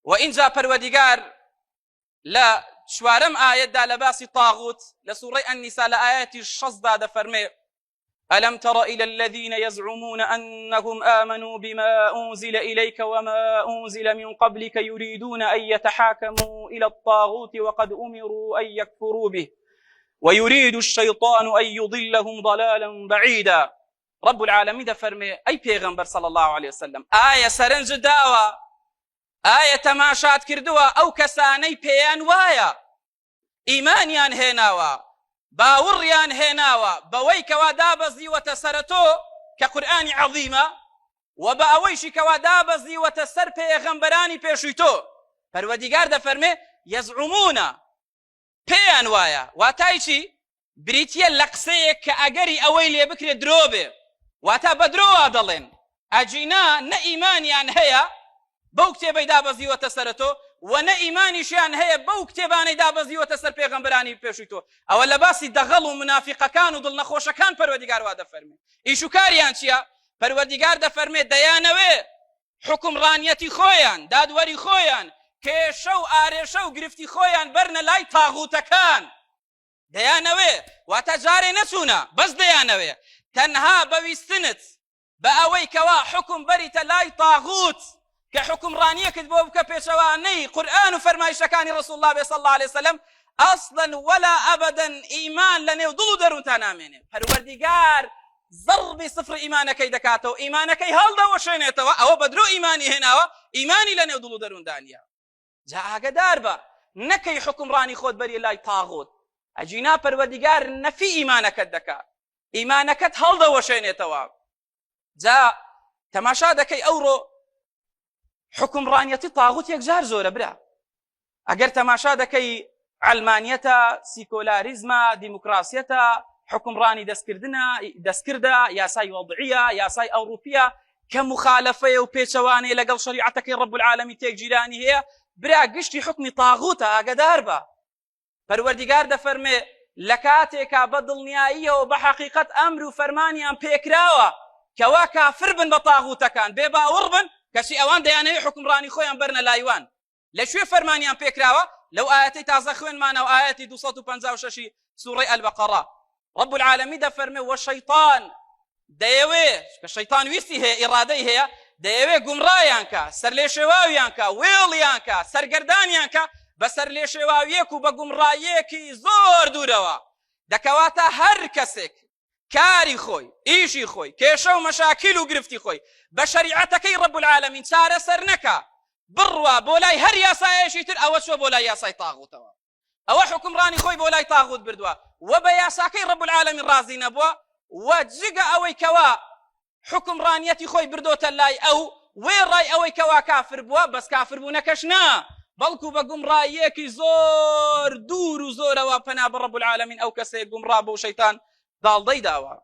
و ئینجا پەروەردیگار لە چوارەم ئایەتدا لە باسی طاغوت لە سوڕەی ئەنیسا لە ئایەتی شەستدا دەفەرمێ ألم تر إلى الذين يزعمون أنهم آمنوا بما أنزل إليك وما أنزل من قبلك يريدون أن يتحاكموا إلى الطاغوت وقد أمروا أن يكفروا به ويريد الشيطان أن يضلهم ضلالا بعيدا رب العالمین دەفەرمێ ئەی پێغەمبەر صلی الله علیه وسلم ئایا سەرنجت داوە ئایا تەماشات کردووە ئەو کەسانەی پێیان وایە ئیمانیان هێناوە باوڕیان هێناوە بەوەی کەوا دابەزیوەتە سەرە تۆ کە قورئانی عەظیمە و بە ئەوەیشی کەوا دابەزیوەتە سەر پێغەمبەرانی پێشووی تۆ پەروەردیگار دەفەرمێ یەزعومونە پێیان وایە، واتای چی؟ بریتییە لە قسەیەک کە ئەگەری ئەوەی لێ بکرێت درۆ بێ، واتا بە درۆ وا دەڵێن، ئەگینا نە ئیمانیان هەیە بەو کتێبەی دابەزیوەتە سەر تۆ و نە ئیمانیشیان هەیە بەو کتێبانەی دابەزیوەتە سەر پێغەمبەرانی پێشووی تۆ. ئەوە لە باسی دەغەڵ و مونافیقەکان و دڵنەخۆشەکان پەروەردیگار وا دەفەرمێ. ئیش و کاریان چییە؟ پەروەردیگار دەفەرمێ دەیانەوێ حوکمڕانیەتی خۆیان، دادوەری خۆیان، کێشە و ئارێشە و گرفتی خۆیان بەرنە لای تاغوتەکان. دەیانەوێ، واتە جارێ نەچوونە، بەس دەیانەوێ. تەنها بە ویستنت، بە ئەوەی کەوا حوکم بەریتە لای تاغوت، کە حوکمڕانیەکت بۆ بکە پێچەوانەی قورئان و فەرمایشەکانی ڕسول اللە بێ صلی اللە علیە وسلم، ئەسڵەن وەلا ئەبەدەن ئیمان لە نێو دڵ و دەروونتا نامێنێ. پەروەردیگار زەڕبی سفر ئیمانەکەی دەکاتەوە ئیمانەکەی هەڵدەوەشێنێتەوە ئەوە بە درۆ ئیمانی هێناوە ئیمانی لە نێو دڵ و دەرووندا نییە جا ئاگەدار بە نەکەی حوکمڕانی خۆت بەری لای تاغوت ئەگینا پەروەردیگار نەفی ئیمانەکەت دەکات ئیمانەکەت هەڵدەوەشێنێتەوە جا تەماشا دەکەی ئەوڕۆ حوکمڕانیەتی تاغوت یەکجار زۆرە برا ئەگەر تەماشا دەکەی عەلمانیەتە، سیکۆلاریزمە، دیموکراسیەتە، حوکمڕانی دەستکردنە، دەستکردە، یاسای وەضعیە، یاسای ئەوڕوپیە کە موخالەفەیە و پێچەوانەیە لەگەڵ شەریعەتەکەی ڕەب العالمین تێکگیرانی هەیە، برا گشتی حوکمی تاغوتە، ئاگەدار بە. پەروەردیگار دەفەرمێ لە کاتێکا بە دڵنیاییەوە بە حەقیقەت ئەمر و فەرمانیان پێکراوە کەوا کافر بن بە تاغوتەکان، بێ باوڕ بن، کەچی ئەوان دەیانەوێ حوکمڕانی خۆیان بەرنە لایوان. لە کوێ فەرمانیان پێکراوە؟ لەو ئایەتەی تازە خوێنمانەوە ئایەتی 256 سوڕەی البقرە رب العالمین دەفەرمێ وە شەیطان دەیەوێ کە شەیطان ویستی هەیە ئیرادەی هەیە دەیەوێ گومڕایان کە سەرلێشێواویان کە وێڵیان کە سەرگەردانیان کە بە سەرلێشێواویەک و بە گومڕاییەکی زۆر دوورەوە دەکەواتە هەر کەسێک کاری خۆی، ئیشی خۆی، کێشە و مەشاکیل و گرفتی خۆی بە شەریعەتەکەی رب العالمین چارەسەر نەکا، بڕوا بۆ لای هەر یاسایەکی تر ئەوە چووە بۆ لای یاسای تاغوتەوە. ئەوە حوکمڕانی خۆی بۆ لای تاغوت بردووە و بە یاساکەی رب العالمین ڕازی نەبووە و جگە ئەوەی کەوا حوکمڕانیەتی خۆی بردۆتە لای ئەو، وێڕای ئەوەی کەوا کافر بووە، بەس کافر بوونەکەش نا، بەڵکو بە گومڕاییەکی زۆر دوور و زۆرەوە پەنا بە رب العالمین ئەو کەسەیە گومڕا بوو شەیتان داڵدەی داوە.